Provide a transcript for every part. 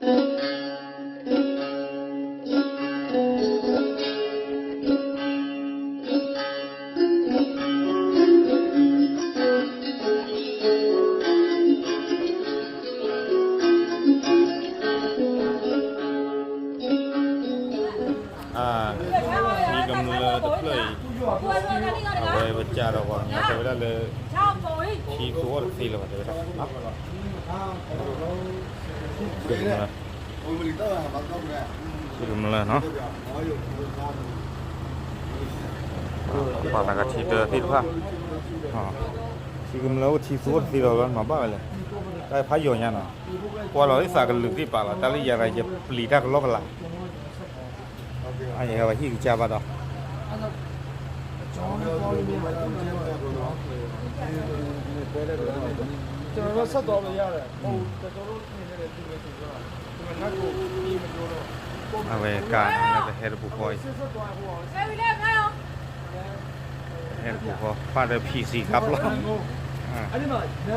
ထံကမျၢၢ်တဖျၢၣ်အံၤ အဝဲပစးထီၣ်ပှၤကညီတဲဝဲဒၣ်လၢ ထံသူအီၣ်တသ့လၢၤဘၣ် တဲဝဲဒၣ် ထံကမျၢၢ်နီၤ ပှၤသးကထံတၢသ့ၣ်တဖၣ် ထံကမျၢၢ်အိၣ်ထံသူအိၣ်တသ့ဒီး မၤဘၣ်ဝဲလဲၣ် တၢ်ဖးယိာ်ညါနီၤ ကွၢ်လီၤသးကလုာ်သ့ၣ်ပာ်လီၤ တၢ်လၢယၤရၤယပျံၤတၢ်ကလီကလး အဝဲဟံၣ်ကစၢ်ဘၣ်ဒီး အဝဲကါန့ၣ်လၢပဟဲတပူၤဃီအံၤ ဟဲတပူၤဃီ ပာ်ဒီး P C ကါဘျီ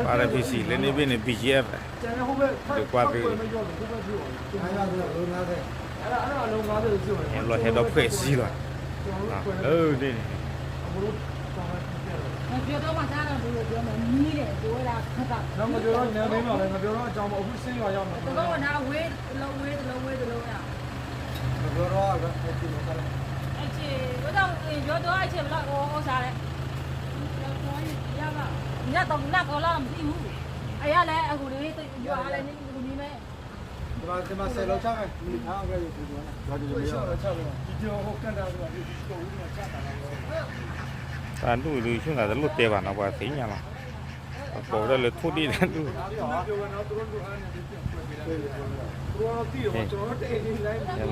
ပာ်ဒီး P C လၢန့ၣ်ဘ့ၣ်န့ၣ် B G F ဒုးကွၢ်သ့ ဟဲဘျီဟဲဒီဖှဲးစံလီၤ လၢန့ၣ် တၢ်ဒူၣ်ဒုးဆူၣ်နၤတလိၣ်တဲဘၣ်နီၤ ပှၤသ့ၣ်ညါလီၤ အကိးဝဲဒၣ်လၢထိၣ်ဒ့ၣ်တၢ်ဒူၣ် မ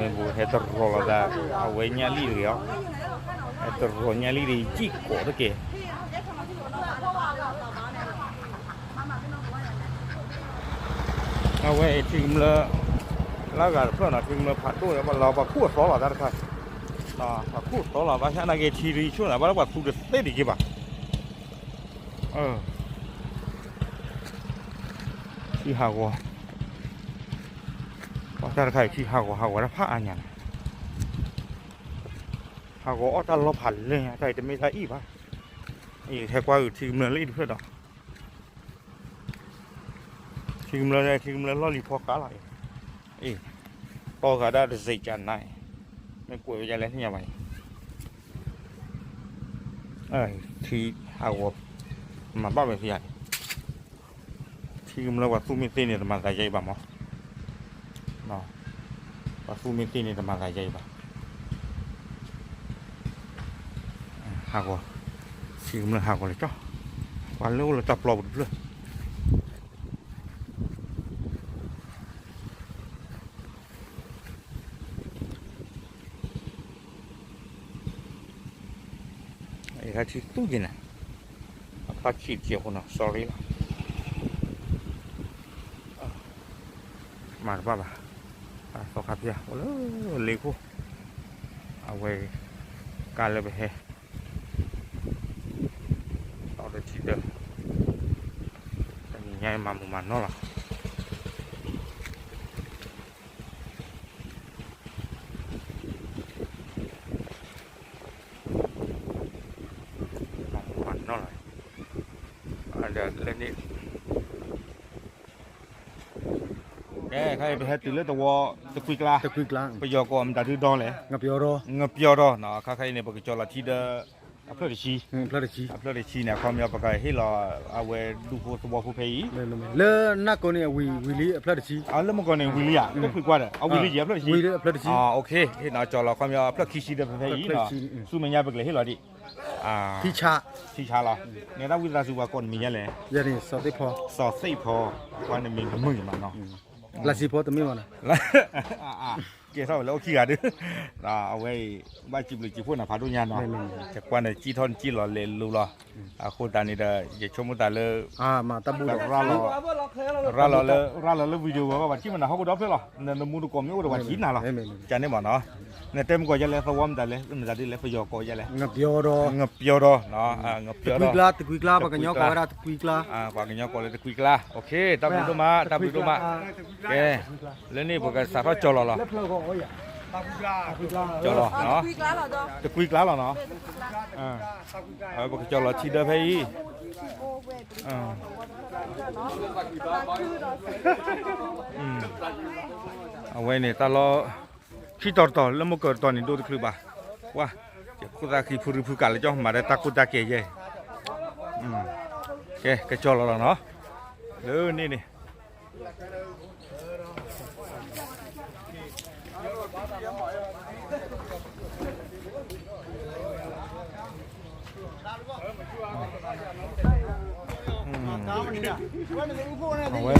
့ၢ်ပူၤဟဲတရီၤလီၤသး အဝဲညၣ်လံၣ်တဂ့ၤအီၤ ဟဲတရီၤညၣ်လံၣ်တဂ့ၤ ယံၣ်ကိးတက့ၢ် အဝဲအံၤထံကမျၢၢ် လၢအဂၤတဖျၢၣ်နီၤ ထံကမျၢၢ်ဖးဒိၣ်လီၤ ပှၤခူၣ်အသီလီၤတၢ်တခါ ပှၤခူၣ်အသီလီၤ ဘၣ်ဆၣ်နာ်က့ထံတဆူၣ်န့ၣ် ဘၣ်လၢပှၤသူတသ့ဒံးက့ဘၣ် ထံဟးဂီၤ ပှၤတၢ်တခါအံၤထံဟးဂီၤ ဟးဂီၤတၢ်ဖးအါညါန့ၣ် ဟးဂီၤအီၣ်တၢ်လီၤဖးလဲၢ်ညါ တၢ်အံၤတမ့ၢ်တၢ်အံၣ်ဘၣ် အံၤဟဲကွၢ်ဂုာ်ထံကမျၢၢ်လၢအံၤတဖျၢၣ်ဒီး ထံကမျၢၢ် ထံကမျၢၢ်လီၢ်လံၤဖီကါလီၤအံၤ အံၤ တီၢ်ဂၤဒၣ်တစ့းကနါအံၤ မ့ၢ်ကွဲးဝဲဒ်လဲၣ်သ့ၣ်ညါဘၣ်အံၤ ထံဟးဂီၤ မၤဘၣ်ဝဲသ့ၣ်ညါအံၤ ထံကမျၢၢ်ပှၤသူၣ်မ့ၢ်သ့န့ၣ် တမၤသးယဲအံၤဘၣ်မး ပှၤသူၣ်မ့ၢ်သ့န့ၣ် တမၤသးယဲအံၤဘၣ် ဟးဂီၤ ထံကမျၢၢ်ဟးဂီၤလၢကၠီ ပှၤလၢအိၣ်လၢတၢ်ပျီပူၤတဖျၢၣ် အံၤထံသူက့ၤန့ၣ် အဖျါဆံးတက့ၢ်အဃိနီၤ sorry လီၤ မၤတဘၣ်ဘၣ် သီခါဖၠၣ်အိၣ်လၢလ့ခိၣ် အဝဲ ကါလၢပဟဲ တီၢ်တထံတၢ တနံၤညါအံၤမၤမူးမၤနီၢ်လီၤ မၤမူးမၤနီၢ်လီၤ ဒီးလၢန့ၣ် ကဲ ခဲအံၤပဟဲတုၤလၢတဝီ တကွံကျါ တကွံကျါ ပယီၤကိးမတၤဒုဒီလဲၣ် ငပျီထီၣ် ငပျီထီၣ်နီၤ ခဲခဲအံၤန့ၣ် ပကကၠီၤလီၤထံဒီး အဖျၢၣ်တဆံ အဖျၢၣ်တဆံန့ၣ် အခီပညီပကဟ့ၣ်လီၤ အဝဲဒူဖိသဝီဖိဖဲအံၤ လၢနၢ်ကိးန့ၣ် အဝံၤဝံၤလံအဖျၢၣ်တဆံ လၢမုၢ်ကီၢ်န့ၣ် ဝံၤလံဧါ တကွံကွၢ်ဒီး အဝံၤလံယံၤအဖျၢၣ်တဆံ အဖျၢၣ်တဆံ ကၠီၤလီၤခီပညီအဖျၢၣ်ခံဆံဒီးဖဲဖဲအံၤ ဆူမဲာ်ညါပကလဲၤဟ့ၣ်လီၤဒံး ထံဆါ ထံဆါလီၤ န့ၣ်တၢ်ဝံသးစူၤပှၤကိးနမံၤညါလဲၣ် စီၤသ့ၣ်ဖီ စီၤသ့ၣ်ဖီ ပှၤနမံၤတမုာ်မးနီၤ လၢစံဖီတမ့ၢ်ဘၣ်နီၤ အါ ကဲထီၣ်ဝဲလၢအိၣ်ခံဂၤဒုး, အဝဲအံၤ ဘၣ်စံးဘျုးစံးဖှိၣ်နၤဖးဒိၣ်ညါနီၤ, ကွၢ်န့ၣ် ကံၣ်ထီၣ်နကံၣ်လီၤလဲၤလိၤလီၤ, အဃိသတးန့ၣ်ဒီး ယဆိကမိၣ်သးလၢ ရၤလီၤလၢ ရၤလီၤလၢ video ဝဲဘၣ် ပှၤထံၣ်မနၤဟီၣ်ခိၣ်ဒီဖျၢၣ်လီၤ, နမူတကိးမ့ၢ်အိၣ်ဒီးပှၤထံၣ်နၤလီၤ, ကန့ၣ်မ့ၢ်နီၤ, နတဲမုၢ်ကီးယဲလဲၣ် သဝီမတၤလဲၣ် မတၤဒ်လဲၣ် ပယီၤကိးယဲလဲၣ်, ငပျီဒီး ငပျီဒီး တကွံကျါ တကွံကျါ ပှၤကညီကိးဝဲဒၣ်တကွံကျါ, ပှၤကညီကိးလၢတကွံကျါ, တၢ်ဘျုးဒိၣ်မး တၢ်ဘျုးဒိၣ်မး, ကဲ လၢန့ၣ်ပကစးထီၣ်ကၠီၤလီၤလီၤ, ကၠီၤလီၤ, တကွံကျါလီၤနီၤ, ပကကၠီၤလီၤထံဒၢဖဲအံၤ အဝဲန့ၣ် တၢ်လီၢ် ခံတီၤတတီၤ လၢမိၢ်ကၢၤတတီၤန့ၣ် ဒိၣ်တချုးဘၣ်, ဝါ, ယခိၣ်သၣ်ဃံဖုရံဖုကးလၢကၠီ မၤဒဲတၢ်ကိၢ်တၢ်ကဲယဲ, ကဲ ကကၠီၤလီၤလီၤနီၤ, လၢန့ၣ်န့ၣ် အဝဲ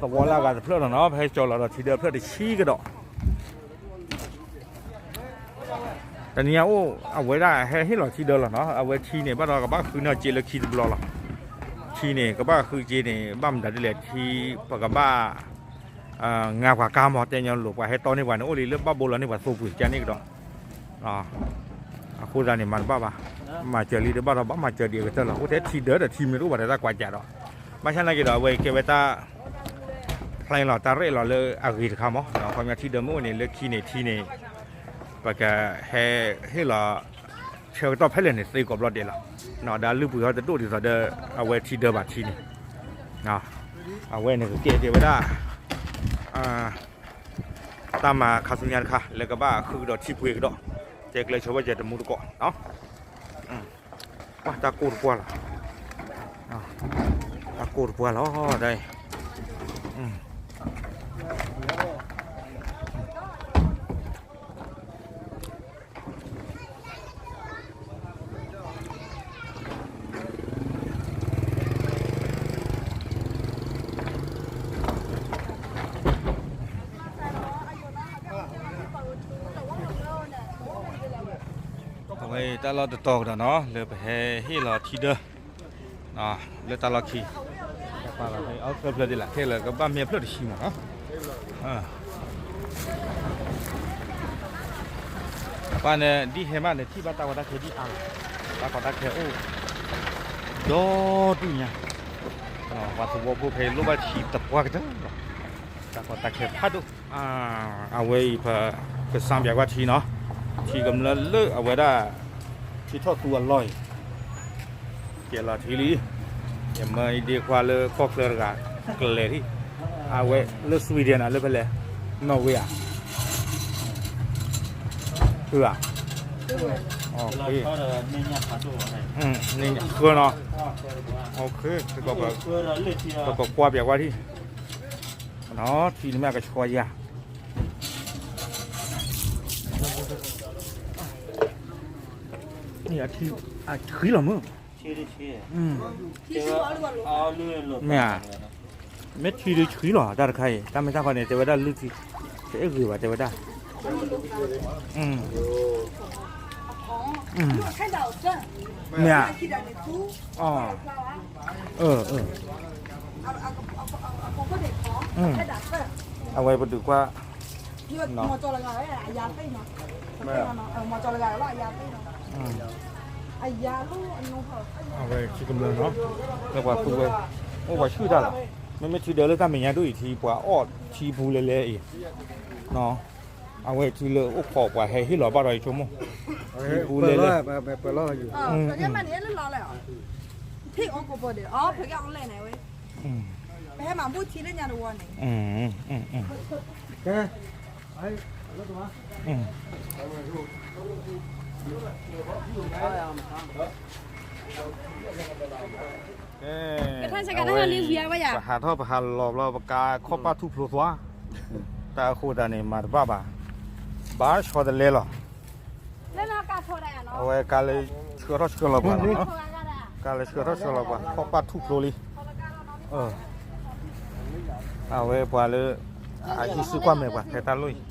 သဝီလၢအဂၤတဖျၢၣ်လီၤနီၤ, ဖဲကၠီၤလီၤဒီးထံဒၢဖျၢၣ်တဆံကဒီး, တနံၤအံၤအိၣ် အဝဲဒၣ်ဟဲဟ့ၣ်လီၤထံဒၢလီၤနီၤ, အဝဲထံန့ၣ် ဘၣ်ဒီးကဘၣ်ဃုန့ၢ်စ့လၢခံတဘျီလီၤ, ထံန့ၣ် ကဘၣ်ဃုစ့န့ၣ် ဘၣ်မတၤဒ်လဲၣ် ထံ ပကဘၣ် ငါပှၤကါမီၤ တဲညီလိာ် ပှၤဟဲတီန့ၢ်ပှၤန့ၣ် အိၣ်လံလၢဘၣ်ဘိလီၤန့ၢ်ပှၤသိပှ့ၤကန့ၣ်ကဒီး, အဃိသတးန့ၣ် မၤတဘၣ်ဘၣ်, မၤစၢၤလံတဘၣ်ဒီး ဘၣ်မၤစၢၤဒံးအကတၢၢ်လီၤ, အိၣ်ထဲထံဒၢဒီးထံမ့ၢ်တအိၣ်ဘၣ်ဒီးတၢ်ကွၢ်ကးဒီး, ဘၣ်ဆၣ်နာ်က့ၤဒီး အဝဲကဲဝဲတၢ် ဖျါလီၤတၢ်ရဲၣ်လီၤလၢအဂ့ၤတခါမး, ခီပညီထံဒၢမ့ၢ်အိၣ်န့ၣ် လၢခံန့ၣ်ထံန့ၣ် ပကဟဲဟ့ၣ်လီၤ ဆၢကတီၢ်ဖဲလဲၣ်န့ၣ် သ့ကီးဘျီဒဲးလီၤ, ဒီးအလုၢ်ပှ့ၤဟီတဒိၣ်ဒ်သိးဒီး အဝဲထံဒၢဘၣ်ထံန့ၣ်, အဝဲန့ၣ်ကကဲကဲဝဲဒၣ် တၢ်မၤခါဆူညါတခါ လၢကဘၣ်ဃုကဒီးထံပှ့ၤကဒီး, တဲကျဲဆိဘၣ်ကဲတမူတကိး, ပှၤတၢ်ကိၢ်တပှၢ်လီၤ, တၢ်ကိၢ်တပှၢ်လီၤ, အဝဲတၢ်လီၢ်တတီၤကဒီးနီၤ လၢပဟဲဟ့ၣ်လီၤထံဒၢ လၢတၢ်လီၢ်ခံ, အဖျၢၣ်ဖျၢၣ်ဒ်လဲၣ် ခဲလၢာ်ကဘၣ်မ့ၢ်အဖျၢၣ်တဆံမးနီၤ, ပှၤန့ၣ် ဒ်ဟဲမးန့ၣ် ထံၣ်ဘၣ်တၢ်ကီတၢ်ခဲဒ်အါလီၤ, တၢ်ကီတၢ်ခဲအိၣ် ဒီဒူၣ်ညါ, ပှၤသဝီဖိဖဲလိၣ်ဘၣ်ထံသပှၢ်ကတၢၢ်လီၤ, တၢ်ကီတၢ်ခဲဖးဒိၣ် အဝဲအံၤပကစၢ်ပၠးကွၢ်ထံနီၤ, ထံကမျၢၢ်လၢအဝဲဒၣ် ထံထီၣ်သူအလီၢ်အံၤ, ကဲလီၤထံလံ, ယမၢအံၤဒ့ခွါလၢကီၢ်ချၢတဂၤ ကလဲၤထံၣ်, အဝဲလၢ Sweden နီၤ လၢဖဲလဲၣ်, Norway ဧါ, ဃုဧါ, ဃုနီၤ, ပကကွၢ်ပၠးကွၢ်ထံ ထံန့ၣ်မ့ၢ်အကဆှီယၤ အထံလီၤမုၢ်, မ့ၢ်ဧါ, မ့ၢ်ထံဒုးဆှံလီၤ တၢ်တခါအံၤ တၢ်မ့ၢ်တၢ်ခီန့ၣ် တဲဝဲဒၣ်လုၢ်ထံ တအဲၣ်ဂ့ၤဘၣ် တဲဝဲဒၣ်, မ့ၢ်ဧါ, အဝဲပဒုးကွၢ် အဝဲထံကမျၢၢ်နီၤ လၢပှၤသူဝဲ အိၣ်ပှၤဆူၣ်တၢ်လီၤ, မ့မ့ၢ်ထံဒၢလၢတၢ်မဲာ်ညါဒိၣ်အံၤ ထံပှၤအီၣ်ထံပူၤလဲၤလဲၤအံၤ, အဝဲထံလၢအိၣ်ခိးပှၤဟဲဟ့ၣ်လီၤဘၣ်ဒီးယဆိကမိၣ်, ထံပူၤလဲၤလဲၤ, ကဲ, ပဟးထီၣ်ပဟးလီၤဘျီ ပကါခီၣ်ပၣ်ထူၣ်ဖျိသွါ, တၢ်အဃိသတးန့ၣ် မၤတဘၣ်ဘၣ်, ဘၣ်ဆီတလဲလီၤ, အဝဲကါလၢဆှၢထီၣ်ဆှၢလီၤပှၤလီၤ, ကါလၢဆှၢထီၣ်ဆှၢလီၤပှၤ ခီၣ်ပၣ်ထူၣ်ဖျိလံ, အဝဲပှၤလၢ အဟံးစုကွၢ်မဲာ်ပှၤဖဲတၢ်လီၢ်အံၤ